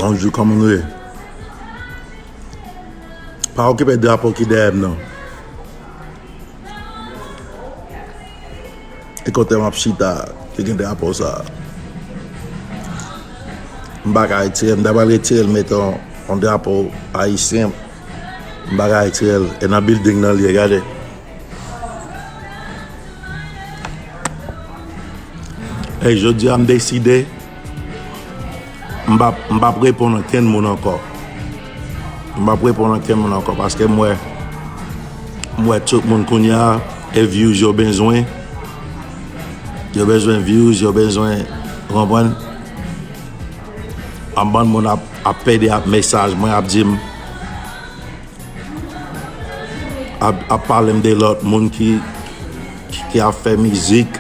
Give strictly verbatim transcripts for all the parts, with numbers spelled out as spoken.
Yon jou kòman nou ye? Pa okipe drapo ki dèyè m nan. E kote m ap chita, ki gen drapo sa a. M pa ka retire l, m ta pral retire l, mete yon, yon drapo ayisyen. M pa ka retire l. E nan building nan l ye, gade. E jodi a, m deside, m p ap, m p ap reponn ankenn moun ankò. M p ap reponn ankenn moun ankò, paske m wè, m wè tout moun kounye a, e views yo bezwen. Yo bezwen views, yo bezwen, ou konprann? Yon bann moun ap, ap pede ak mesaj mwen, ap di m, ap, ap pale m de lòt moun ki, ki, ki ap fè mizik.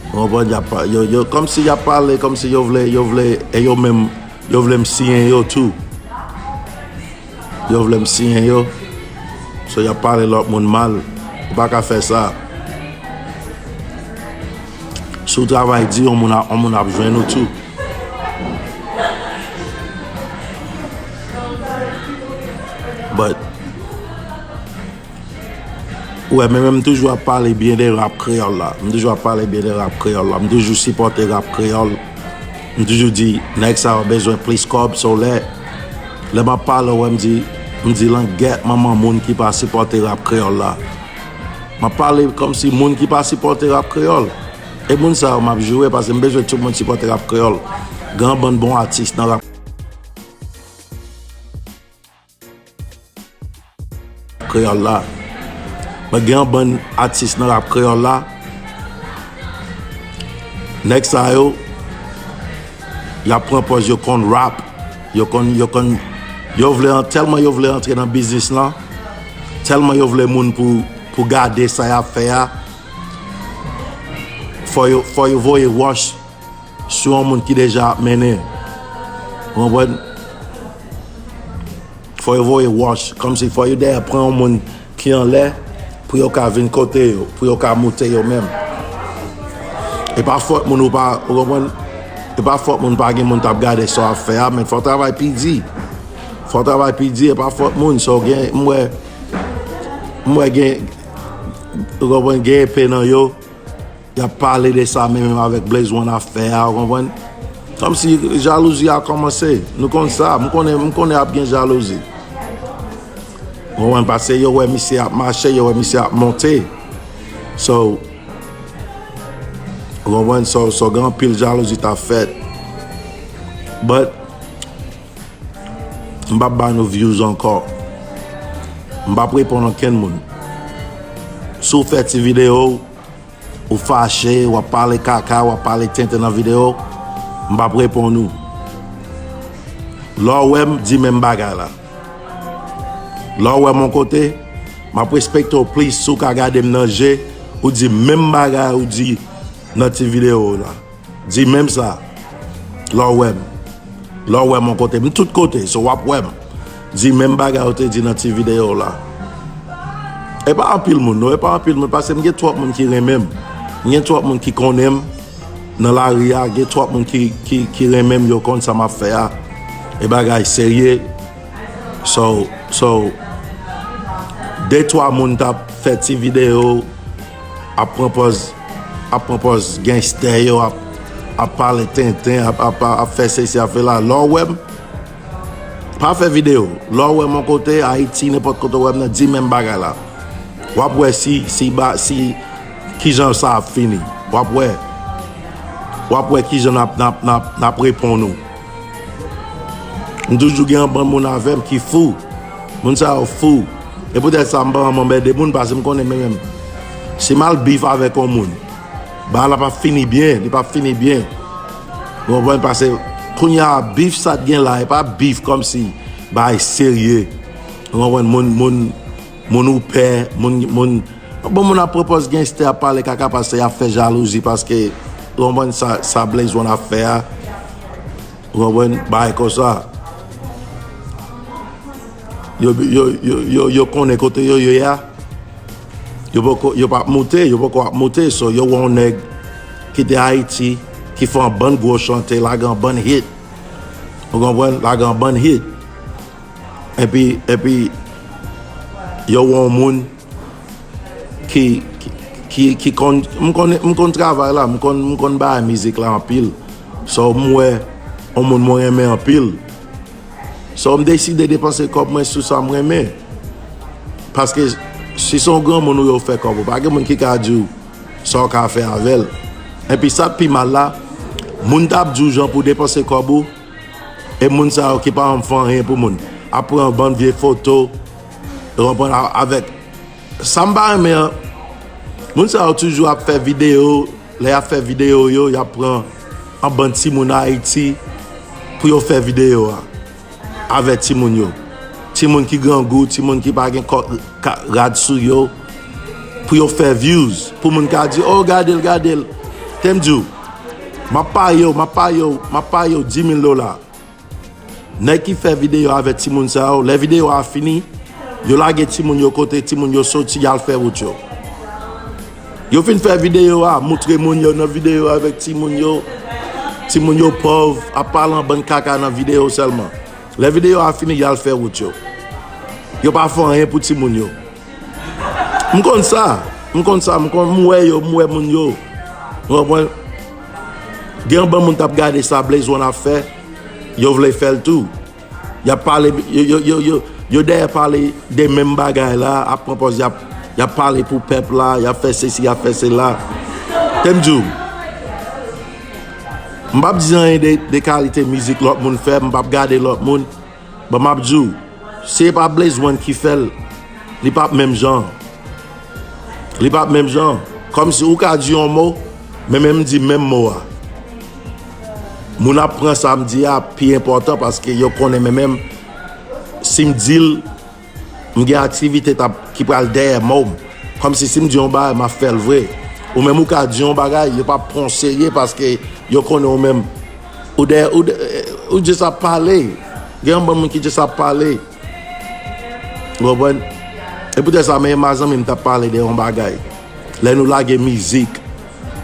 Ou konprann? Y ap pa-, yo, yo, kòmsi y ap pale, kòmsi yo vle, yo vle, e yo menm, yo vle m siyen yo tou. Yo vle m siyen yo. So, y ap pale lòt moun mal. Ou pa ka fè sa. Si w travay di, yon moun a, yon moun ap jwenn ou tou. But, ou wè, men, men m toujou ap pale byen de rap kreyòl la. M toujou ap pale byen de rap kreyòl la. M toujou sipòte rap kreyòl. M toujou di, nèg sa yo bezwen plis kòb, so lè, lè m ap pale, ou wè, m di, m di, langèt manman moun ki pa sipòte rap kreyòl la. M ap pale kòmsi moun ki pa sipòte rap kreyòl. E moun sa yo, m ap joure, paske m bezwen tout moun sipòte rap kreyòl. Gen yon bann bon atis nan rap kreyòl la. Men gen yon bann atis nan rap kreyòl la. Nèg sa yo, y ap pran pòz yo konn rap. Yo konn, yo konn, yo vle an-, tèlman yo vle antre nan biznis lan, tèlman yo vle moun pou, pou gade sa y ap fè a, fò yo, fò yo voye wòch sou yon moun ki deja ap mennen. Ou konprann? Fò yo voye wòch, kòmsi fò yo dèyè pran yon moun ki anlè pou yo ka vin kote yo, pou yo ka moute yo menm. E pa fòt moun ou pa, ou konprann? E pa fòt moun pa gen moun t ap gade sa w ap fè a, men fò w travay pi di. Fò w travay pi di, e pa fòt moun. So, gen, m wè, m wè gen, ou konprann, gen epe nan yo. Y ap pale de sa menm, menm avèk Blaze One afè a, ou konprann? Kòmsi jalouzi a kòmanse. Nou konn sa, m konnen, m konnen ap gen jalouzi. Ou konprann? Paske yo wè misye ap mache, yo wè misye ap monte. So, ou konprann? So, so gen anpil jalouzi t ap fèt. But, m p ap ba nou views ankò. M p ap reponn ankenn moun. Si w fè ti videyo, ou fache, w ap pale kaka, w ap pale tenten nan videyo, m p ap reponn ou. Lè w wè m, di menm bagay la. Lè w wè m yon kote, m ap respekte w plis si w ka gade m nan je, ou di menm bagay ou di nan ti videyo w la. Di menm sa. Lè w wè m. Lè w wè m yon kote, m tout kote, so w ap wè m. Di menm bagay ou te di nan ti videyo w la. E pa anpil moun, non, e pa anpil moun, paske m gen twòp moun ki renmen m. M gen twòp moun ki konnen m nan lari a, gen twòp moun ki, ki, ki renmen m, yo konn sa m ap fè a. E bagay serye. So, so, de twa moun t ap fè ti videyo, ap pran pòz, ap pran pòz gangstè yo, ap, ap pale tenten, ap, ap, ap fè sesi, ap fè la. Lè w wè m, pa fè videyo. Lè w wè m yon kote, Ayiti, nenpòt kote w wè m nan, di menm bagay la. W ap wè si, si, ba, si, kijan sa ap fini. W ap wè. W ap wè kijan n ap, n ap, n ap, n ap reponn ou. M toujou gen yon bann moun avè m ki fou. Moun sa yo fou. E poutèt sa, m pa janm anmède moun, paske m konnen men menm. Si m al bif avèk yon moun, bagay la p ap fini byen, li p ap fini byen. Ou konprann? Paske kounye a, bif sa t gen la, e pa bif kòmsi bagay serye. Ou konprann? Moun, moun, moun ou pè, moun, moun, bon, moun ap pran pòz gangstè, ap pale kaka, paske y ap fè jalouzi, paske, ou konprann sa, sa Blaze One ap fè a. Ou konprann? Bagay konsa. Yo, yo, yo, yo, yo konnen kote yo ye a. Yo poko, yo p ap moute, yo poko ap moute. So, yo wè yon nèg ki te Ayiti, ki fè yon bann gwo chante, lage yon bann hit. Ou konprann? Lage yon bann hit. Epi, epi, yo wè yon moun ki, ki, ki, ki konn, m konn, m konn travay la, m konn, m konn bay mizik la anpil. So, m wè yon moun mwen renmen anpil. So, m deside depanse kòb mwen sou sa m renmen. Paske si se yon granmoun ou yo fè kòb ou, pa gen moun ki ka di w sa w ka fè avè l. Epi sa k pi mal la, moun t ap di w jan pou depanse kòb ou, e moun sa yo ki pa janm fè anyen pou moun. Ap pran bann vye foto, ou konprann, a-, avèk sa m pa renmen an, moun sa yo toujou ap fè videyo, lè y ap fè videyo yo, y ap pran yon bann timoun Ayiti pou yo fè videyo a avèk timoun yo. Timoun ki grangou, timoun ki pa gen kò, ka, rad sou yo, pou yo fè views, pou moun ka di, "Oh, gade l, gade l." Te m di w, m ap paye w, m ap paye w, m ap paye w dis mil dola. Nèg ki fè videyo avèk timoun sa yo, lè videyo a fini, yo lage timoun yo kote timoun yo soti, y al fè wout yo. Yo fin fè videyo a, moutre moun yo nan videyo avèk timoun yo. Timoun yo pòv, ap pale an bann kaka nan videyo sèlman. Lè videyo a fini, y al fè wout yo. Yo pa fè anyen pou timoun yo. M konn sa. M konn sa. M konn, m wè yo, m wè moun yo. Ou konprann? Gen yon bann moun t ap gade sa Blaze One ap fè. Yo vle fè l tou. Y ap pale, yo, yo, yo, yo, yo dèyè pale de menm bagay la, ap pran pòz, y ap, y ap pale pou pèp la, y ap fè sesi, y ap fè sela. Te m di w, m p ap di anyen de, de kalite mizik lòt moun fè, m p ap gade lòt moun. Bon, m ap di w, si e pa Blaze One ki fè l, li p ap menm jan. Li p ap menm jan. Kòmsi ou ka di yon mo, men menm m di menm mo a. Moun ap pran sa m di a pi enpòtan paske yo konnen men menm si m di l, m gen aktivite t ap, ki pral dèyè mo m. Kòmsi si m di yon bagay, m ap fè l vre. Ou menm ou ka di yon bagay, yo p ap pran w serye paske yo konnen ou menm. Ou dèyè, ou, dè- ou just ap pale. Gen yon bann moun ki just ap pale. Ou konprann? E poutèt sa, men ma zanmi m t ap pale de yon bagay. Lè nou lage mizik,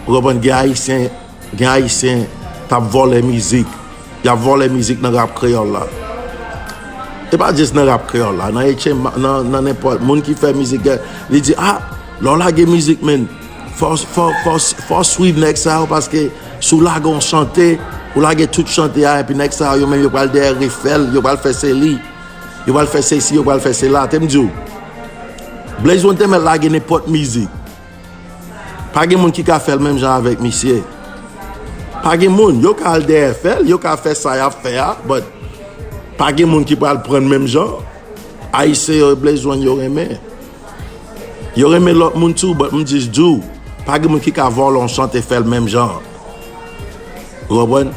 ou konprann, gen Ayisyen, gen Ayisyen t ap vòlè mizik. Y ap vòlè mizik nan rap kreyòl la. E pa jis nan rap kreyòl la, nan H M, nan, nan nenpòt moun ki fè mizik, li di, "Ah, lè w lage mizik, men, fò, fò, fò, fò w swiv nèg sa yo, paske si w lage yon chante, ou lage tout chante a, epi nèg sa yo, yo menm, yo pral dèyè refè l, yo pral fè se li, yo pral fè sesi, yo pral fè sela." Te m di w, Blaze One te mèt lage nenpòt mizik. Pa gen moun ki ka fè l menm jan avèk misye. Pa gen moun. Yo ka al dèyè fè l, yo ka fè sa y ap fè a, but pa gen moun ki pral pran l menm jan. Ayisyen yo, Blaze One yo renmen. Yo renmen lòt moun tou, but m just di w, pa gen moun ki ka vòlè yon chante fè l menm jan. Ou konprann?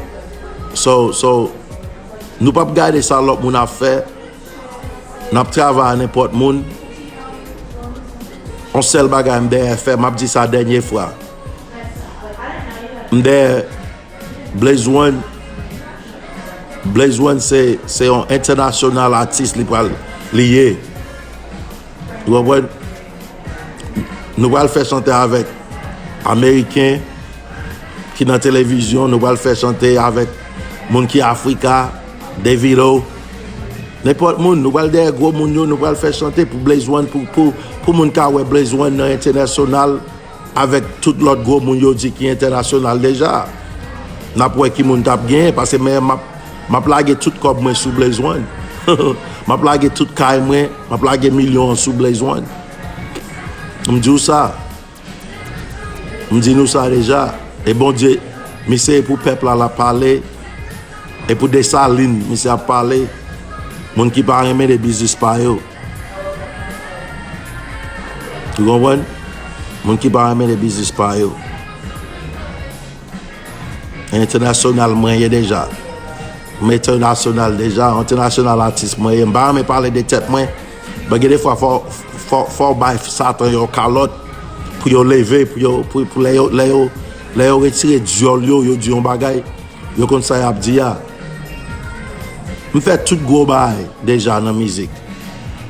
So, so, nou p ap gade sa lòt moun ap fè. N ap travay a nenpòt moun. Yon sèl bagay m dèyè fè, m ap di sa dènye fwa. M dèyè Blaze One. Blaze One se, se yon entènasyonal atis li pral, li ye. Ou konprann? Nou pral fè chante avèk Ameriken ki nan televizyon, nou pral fè chante avèk moun ki Afrika, Davido, nenpòt moun, nou pral dèyè gwo moun yo, nou pral fè chante pou Blaze One, pou, pou, pou moun ka wè Blaze One nan entènasyonal, avèk tout lòt gwo moun yo di ki entènasyonal deja. N ap wè ki moun k ap genyen, paske men m ap, m ap lage tout kòb mwen sou Blaze One. M ap lage tout kay mwen, m ap lage milyon an sou Blaze One. M di w sa. M di nou sa deja. E Bondye, misye e pou pèp la l ap pale. E pou Desalin, misye ap pale. Moun ki pa renmen de biznis pa yo. Ou konprann? Moun ki pa renmen de biznis pa yo. Entènasyonal mwen ye deja. M entènasyonal deja, entènasyonal atis mwen ye. M pa renmen pale de tèt mwen. Bon, gen defwa fò, fò, fò w bay Satan yon kalòt pou yo leve, pou yo, pou, pou lè yo, lè yo, lè yo retire dyòl yo, yo di yon bagay, yo konn sa y ap di a. M fè tout gwo bagay deja nan mizik.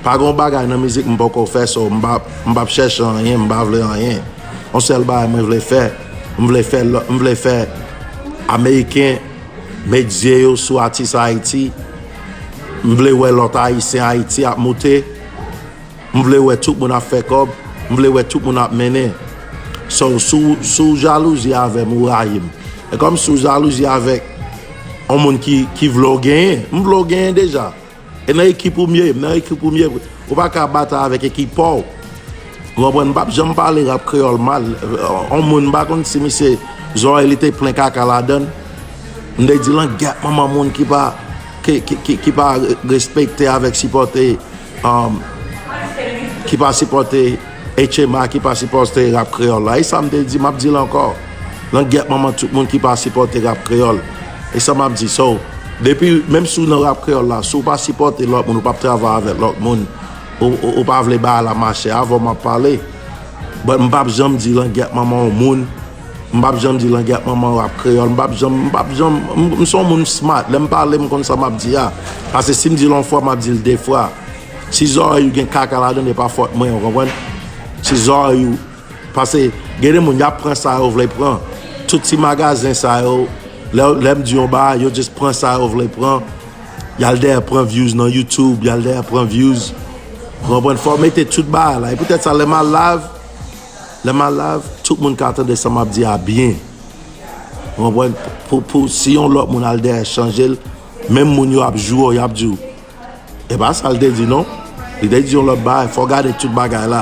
Pa gen yon bagay nan mizik m poko fè, so m pa, m p ap chèche anyen, m pa vle anyen. Yon sèl bagay mwen vle fè, m vle fè lò-, m vle fè Ameriken Met zye yo sou atis Ayiti. M vle wè lòt Ayisyen Ayiti ap moute. M vle wè tout moun ap fè kòb. M vle wè tout moun ap mennen. So, si w, si w jalouzi avè m, ou rayi m. E kòm si w jalouzi avèk yon moun ki, ki vle w genyen, m vle w genyen deja. E nan ekip ou m ye, m nan ekip ou m ye. Ou pa ka batay avèk ekip pa w. Ou konprann? M p ap janm pale rap kreyòl mal. On moun, m pa konn si misye zòrèy li te plen kaka ladan l. M te di langyèt manman moun ki pa, ki, ki, ki, ki pa respekte avèk sipòte, um, ki pa sipòte H M A, ki pa sipòte rap kreyòl la. E sa m te di, m ap di l ankò. Langyèt manman tout moun ki pa sipòte rap kreyòl. E sa m ap di. So, depi, menm si w nan rap kreyòl la, si w pa sipòte lòt moun, ou p ap travay avèk lòt moun, ou, ou, ou pa vle bagay la mache, avè w m ap pale. But m p ap janm di langyèt manman yon moun. M p ap janm di langyèt manman rap kreyòl. M p ap janm, m p ap janm, m, m se yon moun smart. Lè m pale, m konn sa m ap di a. Paske si m di l yon fwa, m ap di l de fwa. Si zòrèy ou gen kaka ladan, e pa fòt mwen, ou konprann? Si zòrèy ou, paske gen de moun, y ap pran sa yo vle pran. Tout ti magazen sa yo, lè, lè m di yon bagay, yo just pran sa yo vle pran. Y al dèyè pran views nan YouTube, y al dèyè pran views. Ou konprann? Fò w mete tout bagay la. E poutèt sa, lè m al live, lè m al live, tout moun ka tande sa m ap di a byen. Ou konprann? Pou, pou, si yon lòt moun al dèyè chanje l, menm moun yo ap joure w, y ap di w, e pa sa l te di non. Li te di yon lòt bagay, fò w gade tout bagay la.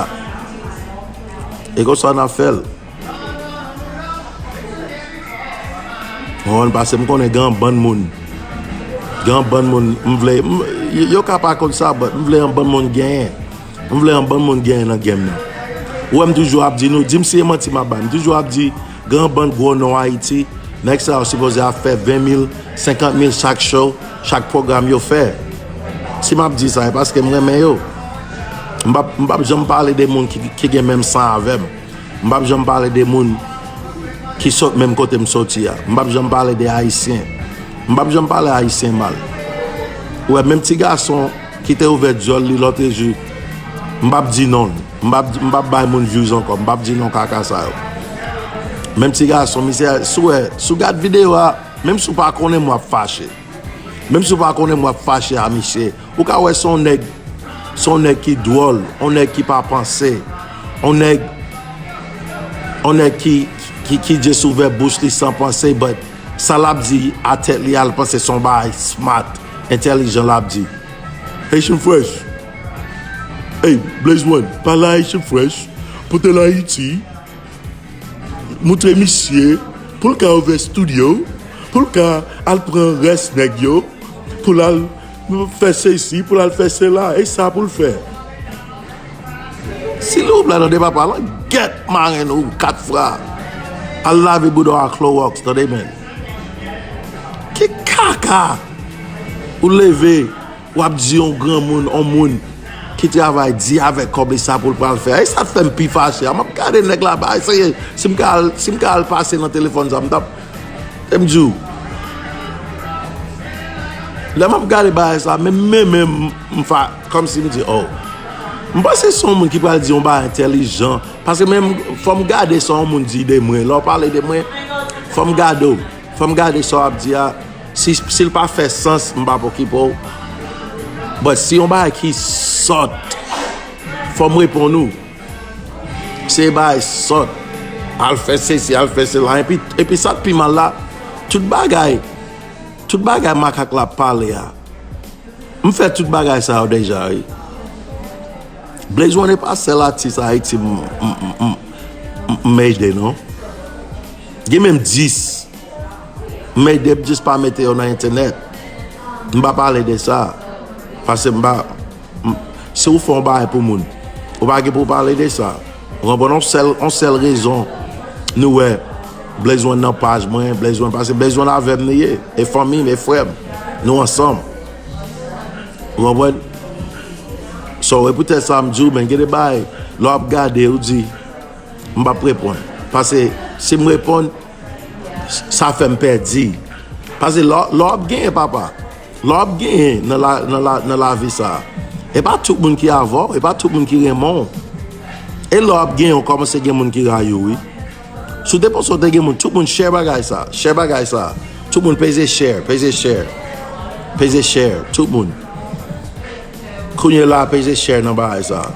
E konsa n ap fè l. Ou konprann? Paske m konnen gen yon bann moun. Gen yon bann moun, m vle, m, yo, yo ka pa konn sa, but m vle yon bann moun genyen. M vle yon bann moun genyen nan game nan. Ou wè m toujou ap di nou, di m si e manti m ap bay. M toujou ap di, gen yon bann gwo non Ayiti, nèg sa yo sipoze ap fè ven mil, senkant mil chak show, chak pwogram yo fè. Si m ap di sa, e paske m renmen yo. M p ap, m p ap janm pale de moun ki, ki gen menm san avè m. M p ap janm pale de moun ki sot menm kote m soti a. M p ap janm pale de Ayisyen. M p ap janm pale Ayisyen mal. Ou wè, menm ti gason ki te ouvè dyòl li lòtrejou, m p ap di non l. M p ap, m p ap bay moun views ankò. M p ap di non kaka sa yo. Menm ti gason, misye, si w wè, si w gad videyo a, menm si w pa konnen m, w ap fache. Menm si w pa konnen m, w ap fache a misye. Ou ka wè se yon nèg, se yon nèg ki dwòl, yon nèg ki pa panse, yon nèg, yon nèg ki, ki, ki just ouvè bouch li san panse, but sa l ap di a tèt li a, l panse se yon bagay smart, entèlijan l ap di. Haitian Fresh. Hey, Blaze One, pale a Haitian Fresh, pote l Ayiti. Moutre misye pou l ka ouvè studio, pou l ka al pran rès nèg yo, pou l al fè sesi, pou l al fè sela, e sa pou l fè. Si li ouvè tande papa, langyèt maren ou kat fwa. Al lave bouda w ak klowòks, tande men. Ki kaka ou leve. W ap di yon granmoun, yon moun ki travay di avèk kòb li sa pou l pral fè. E sa k fè m pi fache a. M ap gade nèg la, bagay serye. Si m ka al, si m ka al pase nan telefòn sa, m t ap, e m di w, lè m ap gade bagay sa, men, men, men, m, m fa, kòmsi m di, oh. M panse se yon moun ki pral di yon bagay entèlijan. Paske menm, fò m gade sa yon moun di de mwen. Lè w pale de mwen, fò m gade w. Fò m gade sa w ap di a. Si, si l pa fè sans, m p ap okipe w. But si yon bagay ki sòt, fò m reponn ou. Se bagay sòt. Al fè sesi, al fè sela. Epi, epi sa k pi mal la, tout bagay, tout bagay makak la ap pale a. M fè tout bagay sa yo deja, wi. Blaze One e pa sèl atis Ayiti m, m, m, m, m, m ede, non. Gen menm dis. M ede, m jis pa mete yo nan entènèt. M pa pale de sa. Paske m pa, m, si w fè yon bagay pou moun, ou pa gen pou w pale de sa. Ou konprann? On sèl, on sèl rezon nou wè Blaze One nan paj mwen, Blaze One, paske Blaze One avè m li ye, e fanmi m, e frè m, nou ansanm. Ou konprann? So, e poutèt sa m di w, men gen de bagay, lè w ap gade, ou di, m p ap reponn. Paske si m reponn, sa fè m pèdi. Paske lè, lè w ap genyen, papa, lè w ap genyen nan la, nan la, nan lavi sa a, e pa tout moun ki avè w, e pa tout moun ki renmen w. E lè w ap genyen, w kòmanse gen moun ki rayi w, wi. Si w te panse w te gen moun, tout moun share bagay sa, share bagay sa. Tout moun peze share, peze share. Peze share, tout moun. Kounye la, peze share nan bagay sa.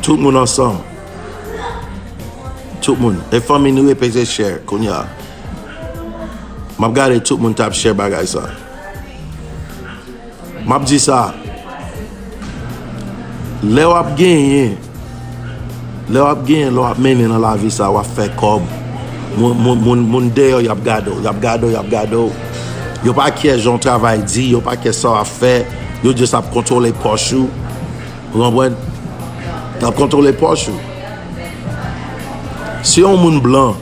Tout moun ansanm. Tout moun. E fanmi nou ye, peze share kounye a. M ap gade tout moun t ap share bagay sa. M ap di sa, lè w ap genyen, lè w ap genyen, lè w ap mennen nan lavi sa, w ap fè kòb. Moun, moun, moun, moun deyò, y ap gade w, y ap gade w, y ap gade w. Yo pa kè jan w travay di, yo pa kè sa w ap fè, yo just ap kontwole pòch ou. Ou konprann? Y ap kontwole pòch ou. Si yon moun blan,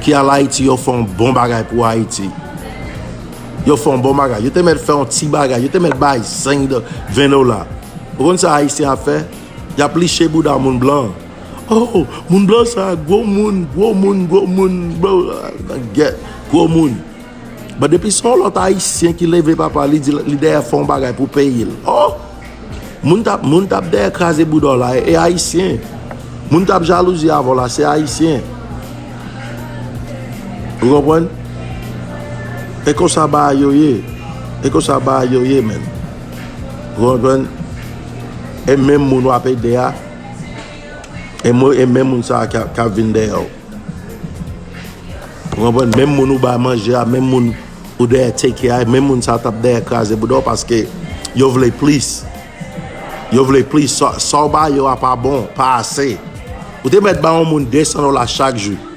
ki al Ayiti, yo fè yon bon bagay pou Ayiti. Yo fè yon bon bagay. Yo te mèt fè yon ti bagay. Yo te mèt bay senk do-, ven dola. Ou konn sa Ayisyen ap fè? Y ap liche bouda moun blan. Oh, moun blan sa, gwo moun, gwo moun, gwo moun, bla, bla, bla, gèt, gwo moun. But depi se yon lòt Ayisyen ki leve papa, li di li dèyè fè yon bagay pou peyi l. Oh! Moun t ap, moun t ap dèyè kraze bouda w la, e Ayisyen. Moun t ap jalouzi avè w la, se Ayisyen. Ou konprann? E konsa bagay yo ye. E konsa bagay yo ye, menn. Ou konprann? E menm moun w ap ede a, e mo-, e menm moun sa a k ap, k ap vin dèyè w. Ou konprann? Menm moun ou bay manje a, menm moun ou dèyè take care a, menm moun sa t ap dèyè kraze bouda w paske yo vle plis. Yo vle plis. Sa, sa w ba yo a pa bon, pa ase. Ou te mèt ba yon moun de san dola chak jou.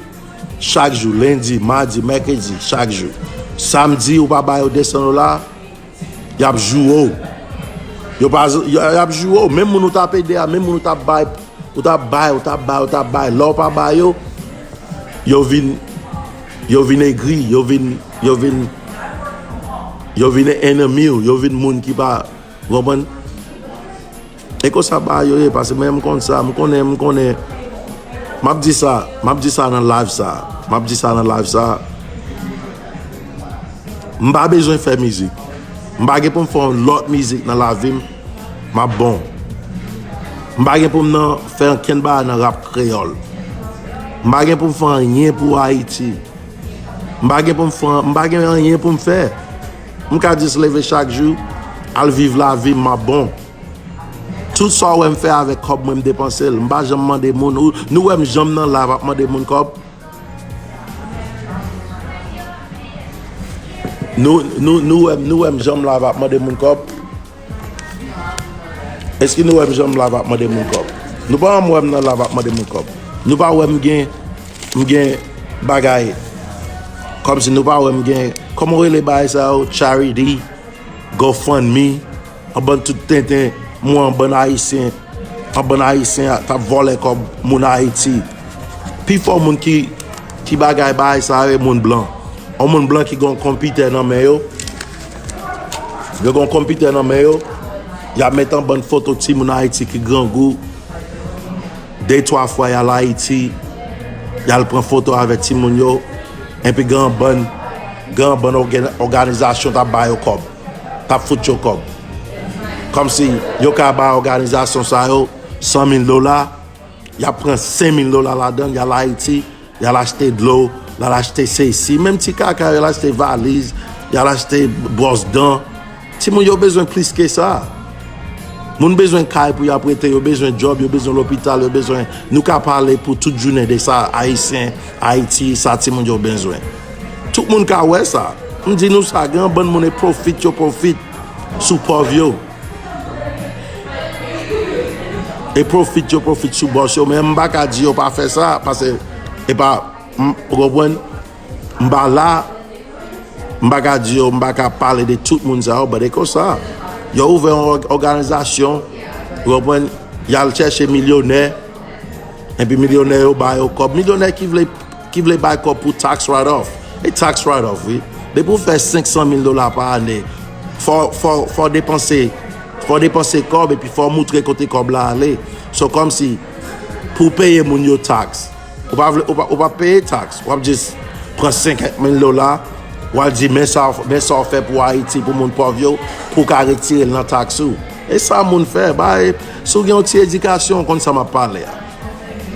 Chak jou, lendi, madi, mèkredi, chak jou. Samdi, ou pa ba yo de san dola, y ap joure w. Yo pa, y, y ap joure w. Menm moun ou t ap ede a, menm moun ou t ap bay, ou t ap bay, ou t ap bay, ou t ap bay. Lè w pa ba yo, yo vin, yo vin egri, yo vin, yo vin, yo vin ennmi w, yo vin moun ki pa, ou konprann? E konsa bagay yo ye, paske mwen, m konn sa, m konnen, m konnen. M ap di sa, m ap di sa nan live sa. M ap di sa nan live sa. M pa bezwen fè mizik. M pa gen pou m fè yon lòt mizik nan lavi m. M ap bon. M pa gen pou m nan fè ankenn bagay nan rap kreyòl. M pa gen pou m fè anyen pou Ayiti. M pa gen pou m fè, m pa gen anyen pou m fè. M ka jis leve chak jou, al viv lavi m, m ap bon. Tout sa w wè m fè avèk kòb mwen, m depanse l. M pa janm mande moun. Ou, nou wè m janm nan live ap mande moun kòb? Nou, nou, nou wè m, nou wè m janm live ap mande moun kòb? Èske nou wè m janm live ap mande moun kòb? Nou pa janm wè m nan live ap mande moun kòb. Nou pa wè m gen, m gen bagay. Kòmsi nou pa wè m gen, kòman w rele bagay sa yo? Charity, GoFundMe, yon bann tout tenten, mwen, yon bann Ayisyen, yon bann Ayisyen t ap vòlè kòb moun Ayiti. Pifò moun ki, ki bagay bagay sa yo, e moun blan. Yon moun blan ki gen yon konpitè nan men yo, yo gen yon konpitè nan men yo, y ap met yon bann foto timoun Ayiti ki grangou, de twa fwa y al Ayiti, y al pran foto avèk timoun yo, epi gen yon bann, gen yon bann ògè-, òganizasyon t ap ba yo kòb, t ap fout yo kòb. Kòmsi yo ka bay òganizasyon sa yo san mil dola, y ap pran senk mil dola ladan l, y al Ayiti, y al achte dlo, y al achte sesi, menm ti kaka, y al achte valiz, y al achte bwòs dan. Timoun yo bezwen plis ke sa. Moun bezwen kay pou y ap rete, yo bezwen djòb, yo bezwen lopital, yo bezwen, nou ka pale pou tout jounen de sa, Ayisyen, Ayiti, sa timoun yo bezwen. Tout moun ka wè sa. M di nou sa, gen yon bann moun e pwofit yo pwofit sou pòv yo. E pwofit yo pwofit sou bòs yo, men m pa ka di yo pa fè sa, paske e pa, m, ou konprann? M pa la, m pa ka di yo, m pa ka pale de tout moun sa yo, but e konsa. Yo ouvè yon òg-, òganizasyon, ou konprann? Y al chèche milyonè, epi milyonè yo ba yo kòb. Milyonè ki vle, ki vle bay kòb pou tax write-off. E tax write-off, wi. Depi w fè senk san mil dola pa ane, fò, fò, fò depanse, fò depanse kòb, epi fò moutre kote kòb la ale. So, kòmsi, pou w peye moun yo tax, ou pa vle, ou pa, ou pa peye tax. W ap jis pran senkant mil dola, w al di, men sa, men sa w fè pou Ayiti, pou moun pòv yo, pou w ka retire l nan tax ou. E sa moun fè, ba, e, si w gen yon ti edikasyon, w konn sa m ap pale a.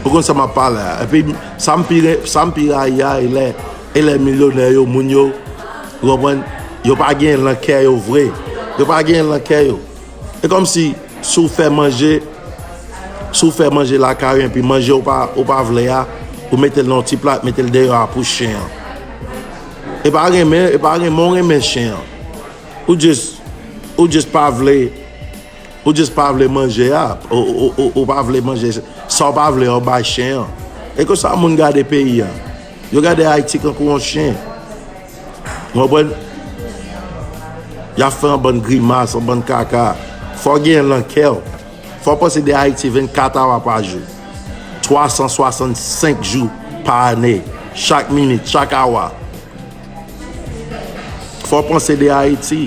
Ou konn sa m ap pale a. Epi, sa m pi re-, sa m pi rayi a, e lè, E lè milyonè yo, moun yo, ou konprann, yo pa gen l nan kè yo vre. Yo pa gen l nan kè yo. E kòmsi, si w fè manje, si w fè manje lakay ou, epi manje ou pa, ou pa vle a, ou mete l nan yon ti plat, mete l deyò a pou chen an. E pa renmen, e pa renmen, ou renmen chen an. Ou just, ou just pa vle, ou just pa vle manje a, ou, ou, ou, ou pa vle manje sa w pa vle a, ou bay chen an. E konsa moun gade peyi a. Yo gade Ayiti kankou yon chen. Ou konprann? Y ap fè yon bann grimas, yon bann kaka. Fò w gen l nan kè w. Fò w panse de Ayiti vennkat awa pa jou. Twa san swasannsenk jou pa ane. Chak minit, chak awa. Fò w panse de Ayiti.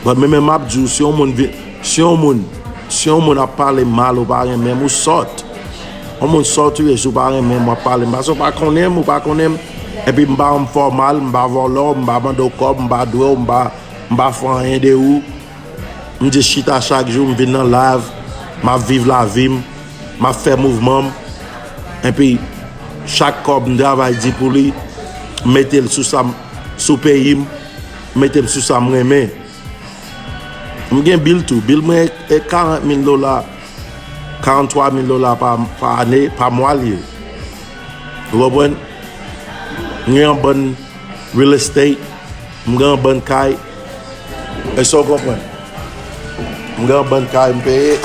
Bon, men, men m ap di w, si yon moun vin, si yon moun, si yon moun ap pale m mal, ou pa renmen m, ou sòt. Yon moun sòt ou ye, si w pa renmen m, w ap pale m. Paske w pa konnen m, ou pa konnen m. Epi m pa yon fòmal, m pa vòlò, m pa mande w kòb, m pa dwe w, m pa, m pa fè anyen de ou. M just chita chak jou, m vin nan live, m ap viv lavi m, m ap fè mouvman m. Epi, chak kòb m travay di pou li, m mete l sou sa m, sou peyi m, m mete l sou sa m renmen. M gen bil tou. Bil mwen e karant mil dola, karanntwa mil dola pa, pa ane, pa mwa l ye. Ou konprann? M gen yon bann real estate, m gen yon bann kay. Èske w konprann? M gen yon bann kay m peye.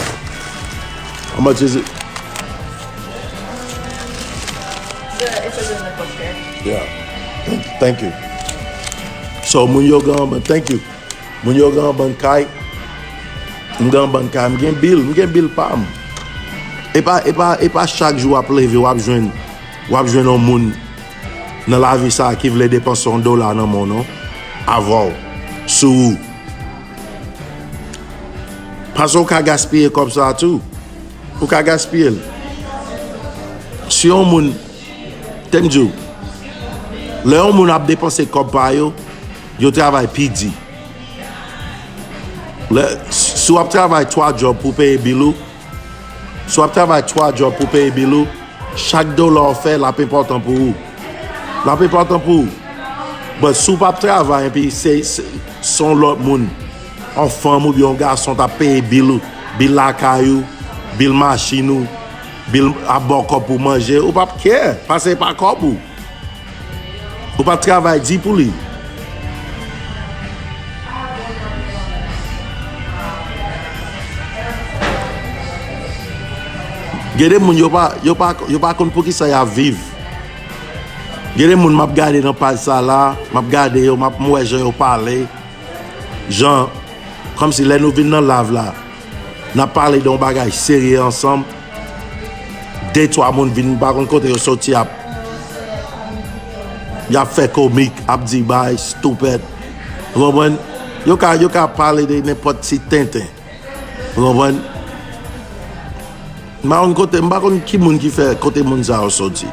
How much is it? Yeah. Thank you. So, moun yo gen yon bann, thank you. Moun yo gen yon bann kay. M gen yon bann kay, m gen bil, m gen bil pa m. E pa, e pa, e pa chak jou w ap leve, w ap jwenn, w ap jwenn yon moun nan lavi sa a ki vle depanse yon dola nan men w non, avè w, sou ou. Paske w ka gaspiye kòb sa a tou. Ou ka gaspiye l. Si yon moun, te m di w, lè yon moun ap depanse kòb pa yo, yo travay pi di. Lè, si w ap travay twa djòb pou peye bil ou, si w ap travay twa djòb pou peye bil ou, chak dola w fè, l ap enpòtan pou ou. L ap enpòtan pou ou. But si w p ap travay, epi se, se, se yon lòt moun, yon fanm oubyen yon gason t ap peye bil ou, bil lakay ou, bil machin ou, bil ap ba w kòb pou manje, ou p ap care, paske e pa kòb ou. Ou pa travay di pou li. Gen de moun yo pa, yo pa, yo pa konn poukisa y ap viv. Gen de moun m ap gade nan paj sa la, m ap gade yo, m ap, m wè jan yo pale. Jan, kòmsi lè nou vin nan live la, n ap pale de yon bagay serye ansanm. De twa moun vin, m pa konn kote yo soti, ap, y ap fè komik, ap di bay stupid. Ou konprann? Yo ka, yo ka pale de nenpòt ti tenten. Ou konprann? M pa konn kote, m pa konn ki moun ki fè kote moun sa yo soti.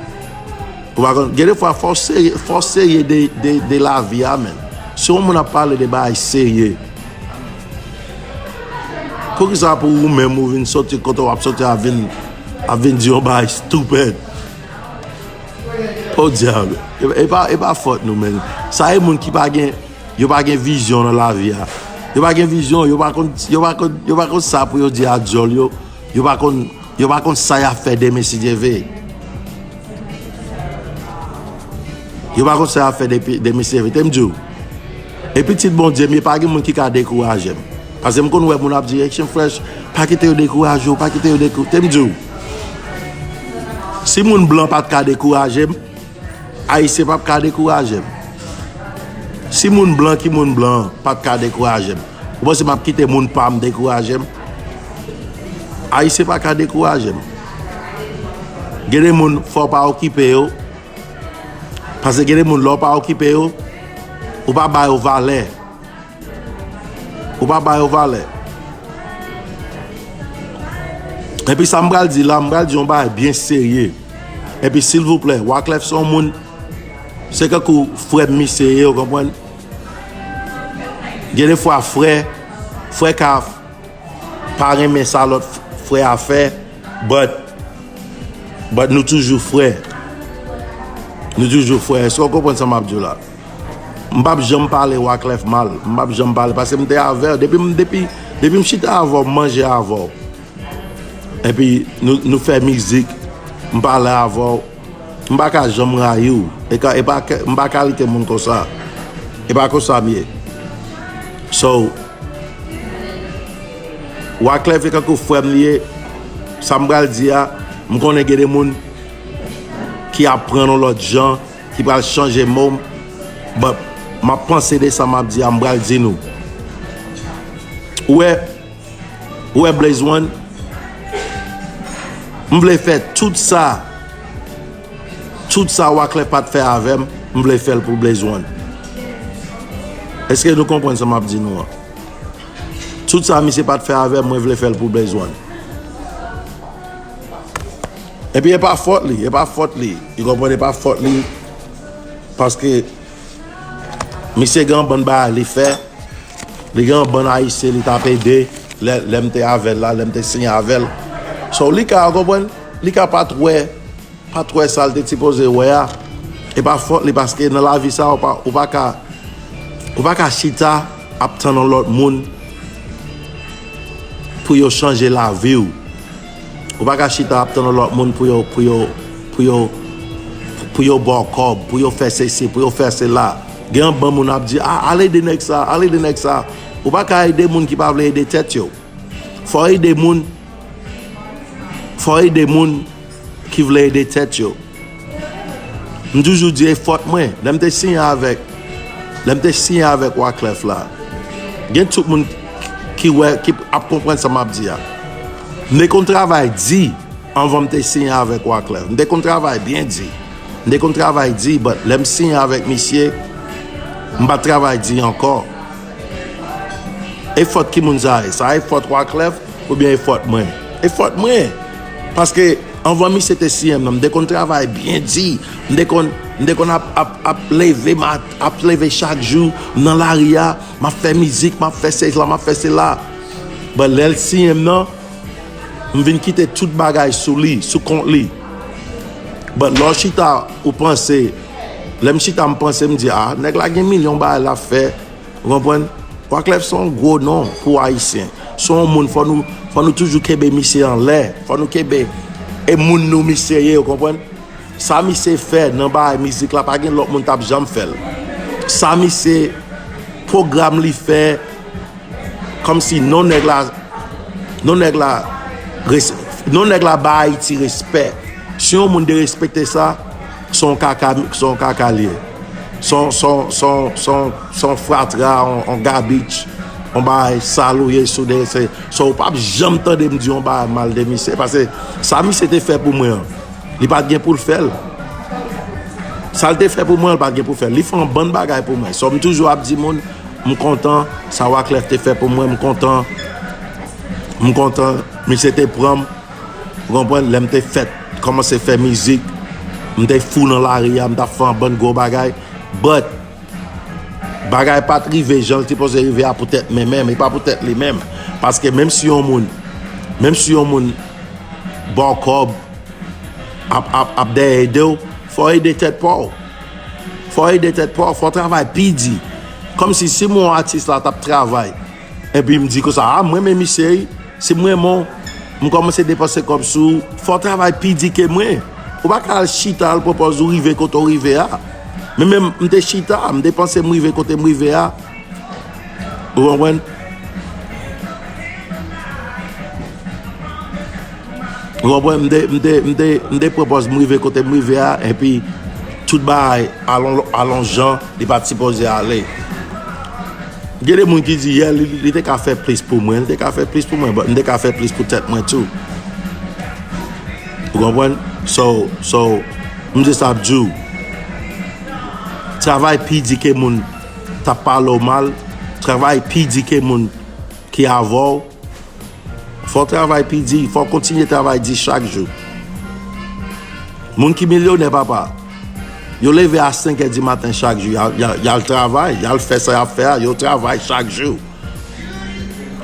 Ou pa konn, gen de fwa fò w serye, fò w serye de, de, de lavi a, menn. Si yon moun ap pale de bagay serye, poukisa pou ou menm ou vin soti kote w ap soti a vin, ap vin di yon bagay stupid? Podyab, e, e pa, e pa fòt nou, menn. Sa e moun ki pa gen, yo pa gen vizyon nan lavi a. Yo pa gen vizyon, yo pa konn, yo pa konn, yo pa konn sa pou yo di a dyòl yo. Yo pa konn, yo pa konn sa y ap fè demen si Dye vle. Yo pa konn sa y ap fè depi, demen si Dye vle. Te m di w, e pitit Bondye m ye, pa gen moun ki ka dekouraje m. Paske m konn wè moun ap di, Action Fresh, pa kite yo dekouraje w, pa kite yo dekou-, te m di w, si moun blan pa t ka dekouraje m, Ayisyen p ap ka dekouraje m. Si moun blan ki moun blan an pa t ka dekouraje m, ou panse m ap kite moun pa m dekouraje m? Ayisyen pa ka dekouraje m. Gen de moun, fò w pa okipe yo, paske gen de moun, lè w pa okipe yo, ou pa ba yo valè. Ou pa ba yo valè. Epi sa m pral di la, m pral di yon bagay byen serye. Epi silvouplè, Wyclef se yon moun, se kankou frè m misye ye, ou konprann? Gen de fwa frè, frè ka pa renmen sa lòt frè a fè, but, but nou toujou frè. Nou toujou frè. Èske w konprann sa m ap di w la? M p ap janm pale Wyclef mal. M p ap janm pale, paske m te avè w. Depi m, depi, depi m chita avè w, m manje avè w. Epi nou, nou fè mizik, m pale avè w. M pa ka janm rayi w. E ka, e pa, m pa kalite moun konsa. E pa konsa m ye. So, Wyclef e kankou frè m li ye. Sa m pral di a, m konnen gen de moun ki ap pran yon lòt jan, ki pral chanje mo m. But, m ap panse de sa m ap di a, m pral di nou. Ou wè, ou wè Blaze One, m vle fè tout sa, tout sa Wyclef pa t fè avè m, m vle fè l pou Blaze One. Èske nou konprann sa m ap di nou an? Tout sa misye pa t fè avè m, mwen vle fè l pou Blaze One. Epi e pa fòt li, e pa fòt li. Ou konprann, e pa fòt li. Paske misye gen yon bann bagay li fè. Li gen yon bann Ayisyen li t ap ede. Lè, lè m te avè l la, lè m te siyen avè l. So, li ka, ou konprann? Li ka pa t wè, pa t wè sa l te sipoze wè a. E pa fòt li, paske nan lavi sa, ou pa, ou pa ka, ou pa ka chita ap tann yon lòt moun pou yo chanje lavi w. Ou pa ka chita ap tann yon lòt moun pou yo, pou yo, pou yo, pou yo ba w kòb, pou yo fè sesi, pou yo fè sela. Gen yon bann moun ap di, "A, al ede nèg sa, al ede nèg sa." Ou pa ka ede moun ki pa vle ede tèt yo. Fò w ede moun, fò w ede moun ki vle ede tèt yo. M toujou di e fòt mwen. Lè m te siyen avèk, lè m te siyen avèk Wyclef la, gen tout moun ki wè, ki ap konprann sa m ap di a. M te konn travay di anvan m te siyen avèk Wyclef. M te konn travay byen di. M te konn travay di, but lè m siyen avèk misye, m pa t travay di ankò. E fòt ki moun sa ye? Sa e fòt Wyclef oubyen e fòt mwen? E fòt mwen. Paske anvan misye te siyen m nan, m te konn travay byen di. M te konn, m te konn ap, ap, ap leve, ap leve chak jou, m nan lari a, m ap fè mizik, m ap fè sela, m ap fè sela. But lè l siyen m nan, m vin kite tout bagay sou li, sou kont li. But lè w chita, ou panse, lè m chita, m panse, m di, "A, nèg la gen milyon bagay l ap fè." Ou konprann? Wyclef se yon gwo non pou Ayisyen. Se yon moun, fò nou, fò nou toujou kenbe misye anlè. Fò nou kenbe e moun nou misye ye, ou konprann? Sa misye fè nan bagay mizik la, pa gen lòt moun t ap janm fè l. Sa misye, pwogram li fè, kòmsi non nèg la, non nèg la, res-, non nèg la ba Ayiti respè. Si yon moun derespekte sa, se yon kaka, se yon kaka l ye. Se yon, se yon, se yon, se yon, se yon fratra, yon, yon gabich, yon bagay sal ou ye, si w derese. So, ou p ap janm tande m di yon bagay mal de misye, paske sa misye te fè pou mwen an, li pa t gen pou l fè l. Sa l te fè pou mwen, li pa t gen pou l fè l. Li fè yon bann bagay pou mwen. So, m toujou ap di moun, m kontan sa Wyclef te fè pou mwen, m kontan, m kontan misye te pran m, ou konprann, lè m te fèt, kòmanse fè mizik, m te fou nan lari a, m t ap fè yon bann gwo bagay, but bagay pa t rive jan l sipoze rive a poutèt mwen menm, e pa poutèt li menm. Paske menm si yon moun, menm si yon moun ba w kòb, ap, ap, ap dèyè ede w, fò w ede tèt pa w. Fò w ede tèt pa w, fò w travay pi di. Kòmsi si m wè yon atis la t ap travay, epi m di konsa, "A, m renmen misye wi." Si m renmen w, m kòmanse depanse kòb sou ou, fò w travay pi di ke mwen. Ou pa ka al chita al pwopòz ou rive kote w rive a. Men menm m te chita, m te panse m rive kote m rive a. Ou konprann? Ou konprann? M te, m te, m te, m te pran pòz m rive kote m rive a, epi tout bagay alon, alon jan li pa t sipoze ale. Gen de moun ki di, yeah, li, li te ka fè plis pou mwen, li te ka fè plis pou mwen, but m te ka fè plis pou tèt mwen tou. Ou konprann? So, so, m just ap di w, travay pi di ke moun t ap pale w mal, travay pi di ke moun ki avè w. Fò w travay pi di, fò w kontinye travay di chak jou. Moun ki milyonè, papa, yo leve a senk è di maten chak jou, y al, y al, y al travay, y al fè sa y ap fè a, yo travay chak jou.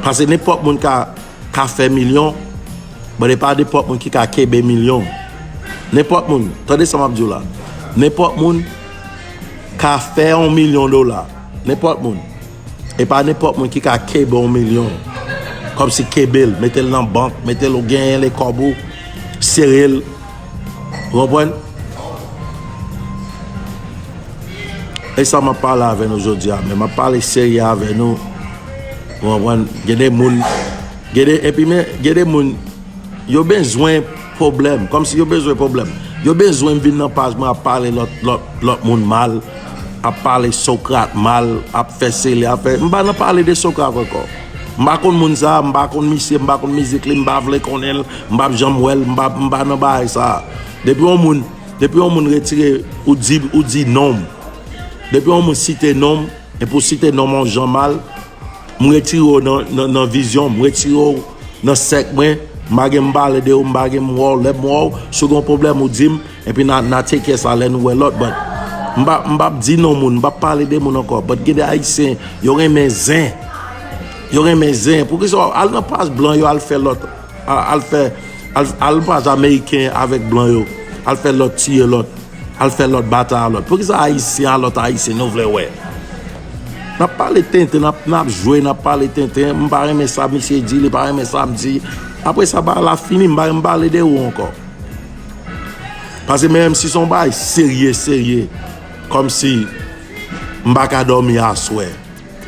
Paske nenpòt moun ka, ka fè milyon, but e pa nenpòt moun ki ka kenbe milyon. Nenpòt moun, tande sa m ap di w la. Nenpòt moun ka fè yon milyon dola. Nenpòt moun. E pa nenpòt moun ki ka kenbe yon milyon. Kòmsi kenbe l, mete l nan bank, mete l ou genyen l e kòb ou, sere l. Ou konprann? E sa m ap pale avè nou jodi a, men m ap pale serye avè nou. Ou konprann? Gen de moun, gen de, epi men, gen de moun, yo bezwen pwoblèm, kòmsi yo bezwen pwoblèm. Yo bezwen m vin nan paj mwen ap pale lòt, lòt, lòt moun mal, ap pale Sokrat mal, ap fè sele, ap fè. M pa nan pale de Sokrat ankò. M pa konn moun sa, m pa konn misye, m pa konn mizik li, m pa vle konnen l, m p ap janm wè l, m pa, m pa nan bagay sa. Depi yon moun, depi yon moun retire, ou di, ou di non m. Depi yon moun site non m, epi w site non m yon jan mal, m retire w nan, nan, nan vizyon m, m retire w nan sèk mwen, m pa gen m pale de ou, m pa gen m wè w, lè m wè w, si w gen yon pwoblèm ou di m, epi n a, n a take care sa lè nou wè lòt, but m pa, m p ap di non moun, m p ap pale de moun ankò, but gen de Ayisyen, yo renmen zen, yo renmen zen, poukisa w al nan paj blan yo al fè lòt, a- al fè, al, al paj ameriken avèk blan yo, al fè lòt tiye lòt. Al fè lòt batay a lòt. Poukisa Ayisyen a lòt Ayisyen nou vle wè? N ap pale tenten, n ap, n ap jwe, n ap pale tenten. M pa renmen sa misye di, li pa renmen sa m di. Apre sa, bagay la fini, m pa renmen pale de ou ankò. Paske menm si se yon bagay serye, serye, kòmsi m pa ka dòmi aswè.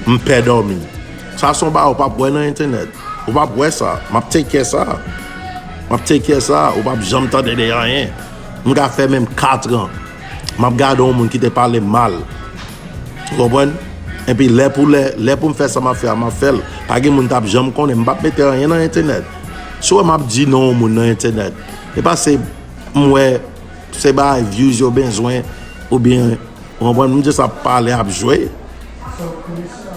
M pè dòmi. Sa se yon bagay ou p ap wè nan entènèt. Ou p ap wè sa. M ap take care sa. M ap take care sa. Ou p ap janm tande de anyen. M ka fè menm kat an. M ap gade yon moun ki te pale m mal. Ou konprann? Epi lè pou lè, lè pou m fè sa m ap fè a, m ap fè l. Pa gen moun t ap janm konnen. M p ap mete anyen nan entènèt. Si w wè m ap di non yon moun nan entènèt, e pa se m wè se bagay views yo bezwen oubyen Ou konprann? M just ap pale, ap jwe.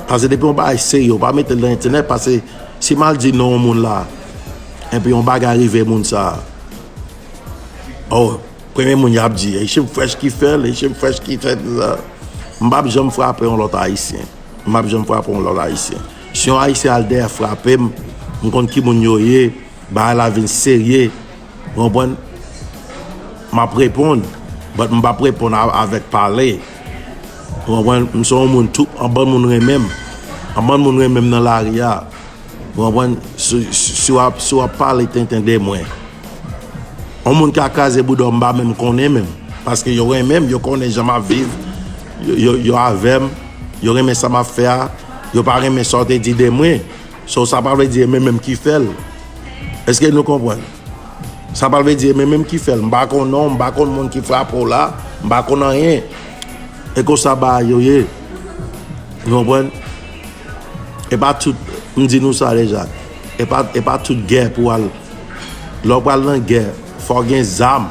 Paske depi yon bagay serye, ou pa mete l nan entènèt, paske si m al di non yon moun la, epi yon bagay rive moun sa, oh, premye moun y ap di, e Shim Fresh ki fè l, e Shim Fresh ki fè l la. M p ap janm frape yon lòt Ayisyen. M p ap janm frape yon lòt Ayisyen. Si yon Ayisyen al dèyè frape m, m konn ki moun yo ye, bagay la vin serye. Ou konprann? M ap reponn, but m p ap reponn a- avèk pale. Ou konprann? M se yon moun, tout, anbann moun renmen m. Anbann moun renmen m nan lari a. Ou konprann? Si, si, si w ap, si w ap pale tenten de mwen, yon moun ka kraze bouda w, m pa menm konnen menm. Paske yo renmen m, yo konnen jan m ap viv, yo, yo, yo avè m, yo renmen sa m ap fè a, yo pa renmen sa w te di de mwen. So, sa pa vle di e mwen menm ki fè l. Èske nou konprann? Sa pa vle di e mwen menm ki fè l. M pa konn non, m pa konn moun ki frape w la, m pa konn anyen. E konsa bagay yo ye. Ou konprann? E pa tout, m di nou sa deja. E pa, e pa tout gè pou w al. Lè w pral nan gè, fò w gen zam.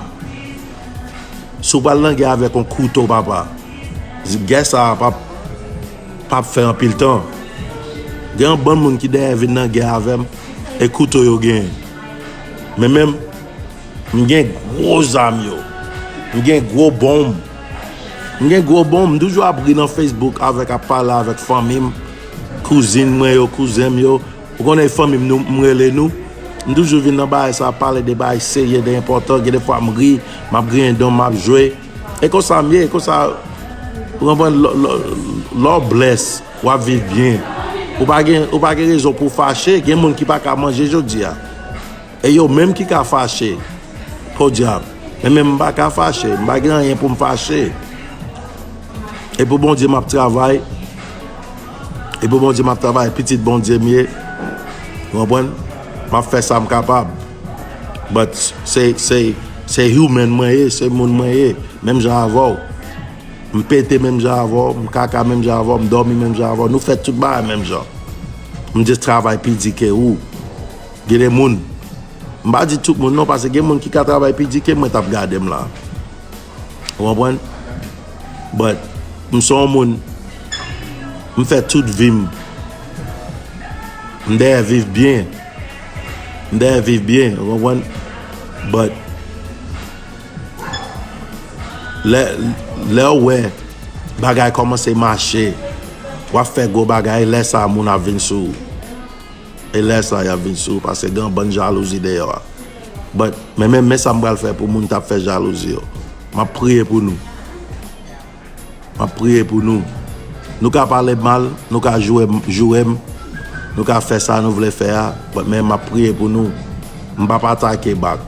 Si w pral nan gè avèk yon kouto, papa, gè sa a p ap, p ap fè anpil tan. Gen yon bann moun ki dèyè vin nan gè avè m, e kouto yo genyen. Men menm, m gen gwo zam yo. M gen gwo bonm. M gen gwo bonm. M toujou ap ri nan Facebook avèk, ap pale avèk fanmi m, kouzin mwen yo, kouzen m yo. Ou konnen fanmi m, nou, m rele nou. M toujou vin nan bagay sa, pale de bagay serye, de enpòtan. Gen de fwa m ri, m ap griyen dan m, m ap jwe. E konsa m ye, e konsa, ou konprann, lè, lè, lè w bless, w ap viv byen. Ou pa gen, ou pa gen rezon pou w fache. Gen moun ki pa ka manje jodi a. E yo menm ki ka fache. Podyab. Men menm m pa ka fache. M pa gen anyen pou m fache. E pou Bondye m ap travay. E pou Bondye m ap travay. Pitit Bondye m ye. Ou konprann? M ap fè sa m kapab. But se, se, se human mwen ye, se moun mwen ye. Menm jan avè w. M pete menm jan avè w, m kaka menm jan avè w, m dòmi menm jan avè w. Nou fè tout bagay menm jan. M just travay pi di ke ou. Gen de moun, m pa di tout moun non, paske gen moun ki ka travay pi di ke mwen t ap gade m la. Ou konprann? But, m se yon moun, m fè tout vi m, m dèyè viv byen. M dèyè viv byen, ou konprann? But, lè, lè w wè bagay kòmanse mache, w ap fè gwo bagay, e lè sa a moun ap vin sou ou. E lè sa a y ap vin sou ou, paske gen yon bann jalouzi dèyè w a. But, men, men, men sa m pral fè pou moun k ap fè jalouzi yo. M ap priye pou nou. M ap priye pou nou. Nou ka pale m mal, nou ka joure m, joure m, nou ka fè sa nou vle fè a, but men m ap priye pou nou. M p ap atake back.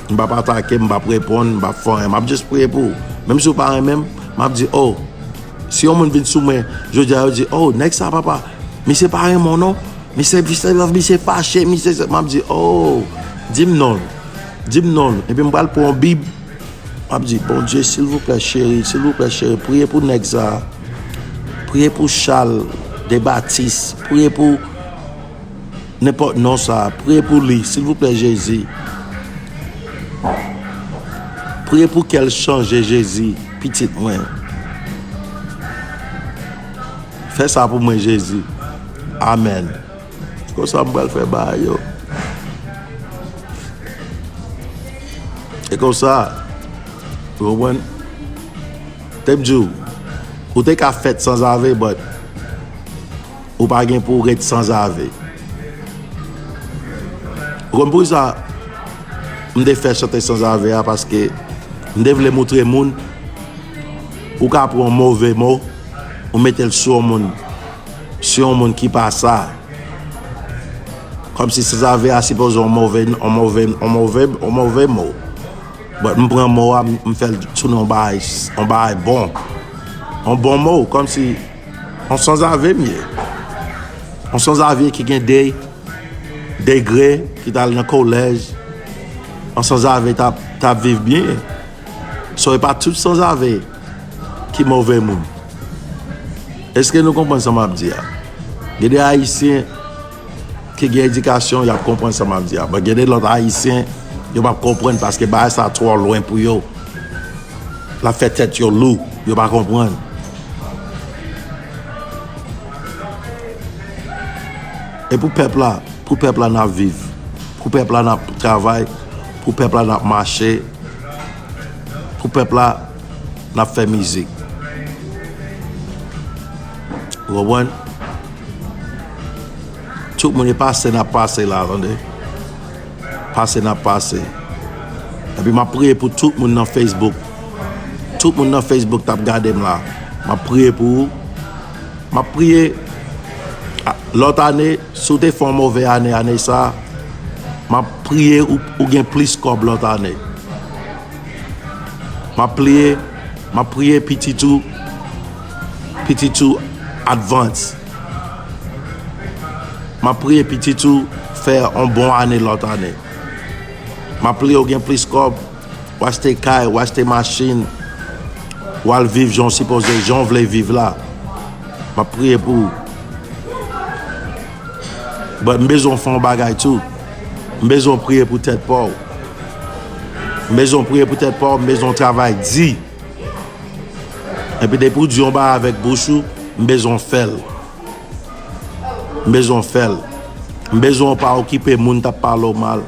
M p ap atake, m p ap reponn, m p ap fè anyen. M ap just priye pou ou. Menm si w pa renmen m, m ap di, oh, si yon moun vin sou mwen, jodi a, yo di, oh, nèg sa, papa, misye pa renmen w non. Misye, misye, misye fache, misye, m ap di, oh, di m non l. Di m non l. Epi m pral pran yon Bib. M ap di, Bondye, silvouplè, cheri, silvouplè, cheri, priye pou nèg sa a. Priye pou Charles de Baptiste. Priye pou nenpòt non sa a. Priye pou li, silvouplè, Jezi. Priye pou kè l chanje, Jezi, pitit mwen. Fè sa pou mwen, Jezi. Amèn. Konsa m pral fè bagay yo. E konsa, ou konprann? Te m di w, ou te ka fèt sanzave, but ou pa gen pou w ret sanzave. Ou konn poukisa m te fè chante sanzave a? Paske m te vle moutre moun, ou ka pran yon move mo, ou mete l sou yon moun, sou yon moun ki pa sa. Kòmsi sanzave a sipoze yon move, yon move, yon move, yon move mo. But m pran mo a, m, m fè l tounen yon bagay, yon bagay bon. Yon bon mo, kòmsi yon sanzave m ye. Yon sanzave ki gen de, degre, ki t al nan kolèj. Yon sanzave t ap, t ap viv byen. So, e pa tout sanzave ki move moun. Èske nou konprann sa m ap di a? Gen de Ayisyen ki gen edikasyon, y ap konprann sa m ap di a. But gen de lòt Ayisyen, yo p ap konprann paske bagay sa twò lwen pou yo. L ap fè tèt yo lou, yo pa konprann. E pou pèp la, pou pèp la n ap viv, pou pèp la n ap travay, pou pèp la n ap mache, pou pèp la n ap fè mizik. Ou konprann? Tout moun e pase n ap pase la, tande. Pase n ap pase. Epi m ap priye pou tout moun nan Facebook. Tout moun nan Facebook t ap gade m la. M ap priye pou ou. M ap priye, a, lòt ane, si w te fè yon move ane, ane sa, m ap priye ou, ou gen plis kòb lòt ane. M ap priye, m ap priye pitit ou, pitit ou advance. M ap priye pitit ou fè yon bon ane lòt ane. M ap priye ou gen plis kòb, w achte kay, w achte machin, w al viv jan w sipoze, jan w vle viv la. M ap priye pou ou. But m bezwen w fè yon bagay tou. M bezwen w priye pou tèt pa w. M bezwen w priye pou tèt pa w, m bezwen w travay di. Epi depi w di yon bagay avèk bouch ou, m bezwen w fè l. M bezwen w fè l. M bezwen w pa okipe moun k ap pale w mal.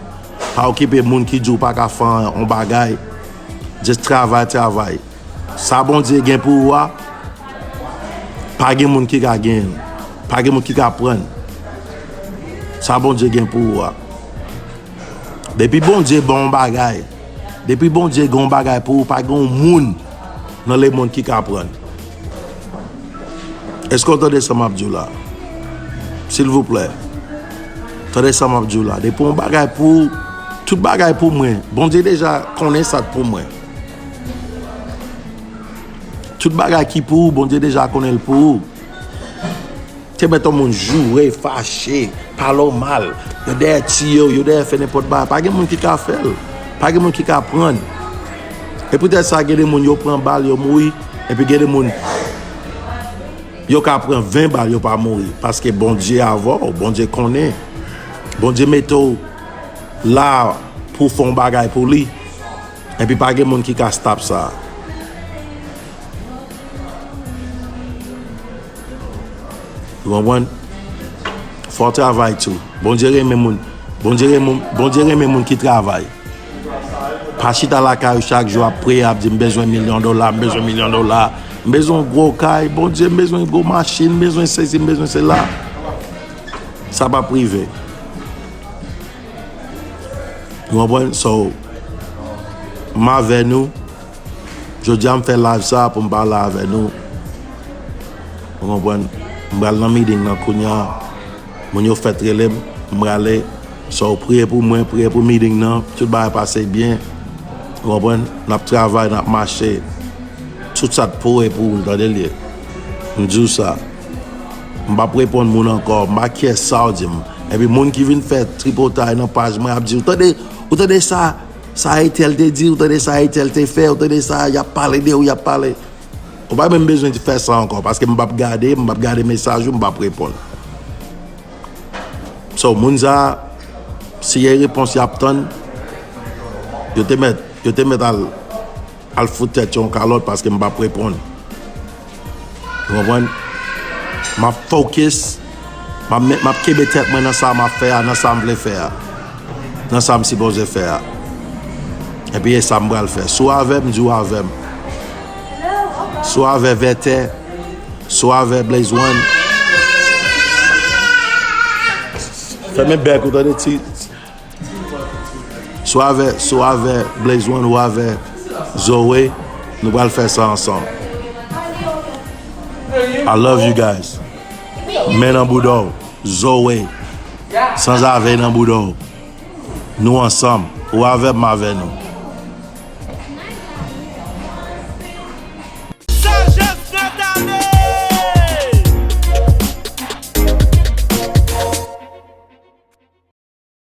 Pa okipe moun ki di w pa ka fè yon bagay. Just travay, travay. Sa Bondye gen pou ou a, pa gen moun ki ka genyen l. Pa gen moun ki ka pran l. Sa Bondye gen pou ou a. Depi Bondye ba w yon bagay, depi Bondye gen yon bagay pou ou, pa gen yon moun nan lemonn ki ka pran l. Èske w tande sa m ap di w la? Silvouplè. Tande sa m ap di w la. Depi yon bagay pou ou, tout bagay pou mwen. Bondye deja konnen sa k pou mwen. Tout bagay ki pou ou, Bondye deja konnen l pou ou. Te mèt yon moun joure, fache, pale w mal. Yo dèyè tiye w, yo dèyè fè nenpòt bagay. Pa gen moun ki ka fè l. Pa gen moun ki ka pran l. E poutèt sa, gen de moun yo pran bal, yo mouri. Epi gen de moun, yo ka pran ven bal, yo pa mouri. Paske Bondye avè w, Bondye konnen. Bondye mete w la pou w fè yon bagay pou li. Epi pa gen moun ki ka stop sa. Ou konprann? Fò w travay tou. Bondye renmen moun. Bondye renmen, Bondye renmen moun ki travay. Pa chita lakay ou chak jou ap priye, ap di, "M bezwen milyon dola, m bezwen milyon dola, m bezwen gwo kay, Bondye, m bezwen gwo machin, m bezwen sesi, m bezwen sela." Sa p ap rive. Ou konprann? So, m avè nou. Jodi a, m fè live sa pou m pale avè nou. Ou konprann? M pral nan meeting nan kounye a. Moun yo fèk rele m, m prale. So, priye pou mwen, priye pou meeting nan. Tout bagay pase byen. Ou konprann? N ap travay, n ap mache. Tout sa t pou e pou ou, tande l ye. M di w sa. M p ap reponn moun ankò. M pa kè sa w di m. Epi moun ki vin fè tripotay nan paj mwen ap di, ou tande, ou tande sa, sa entèl te di, ou tande sa entèl te fè, ou tande sa, y ap pale de ou, y ap pale. Ou pa menm bezwen fè sa ankò, paske m p ap gade, m p ap gade mesaj ou, m p ap reponn. So, moun sa, si gen repons y ap tann, yo te mèt, yo te mèt al, al fout tèt yo yon kalòt, paske m p ap reponn. Ou konprann? M ap focus, m ap, met- m ap kenbe tèt mwen nan sa m ap fè a, nan sa m vle fè a, nan sa m sipoze fè a. Epi e sa m pral fè. Si w avè m, di w avè m. Si w avè Vètè, si w avè Blaze One. Fèmen bèk ou, tande ti. Si w avè, si w avè Blaze One ou avè Zoe, nou pral fè sa ansanm. I love you guys. Men nan bouda w, Zoe. Sanzave nan bouda w. Nou ansanm. Ou avè m, m avè nou.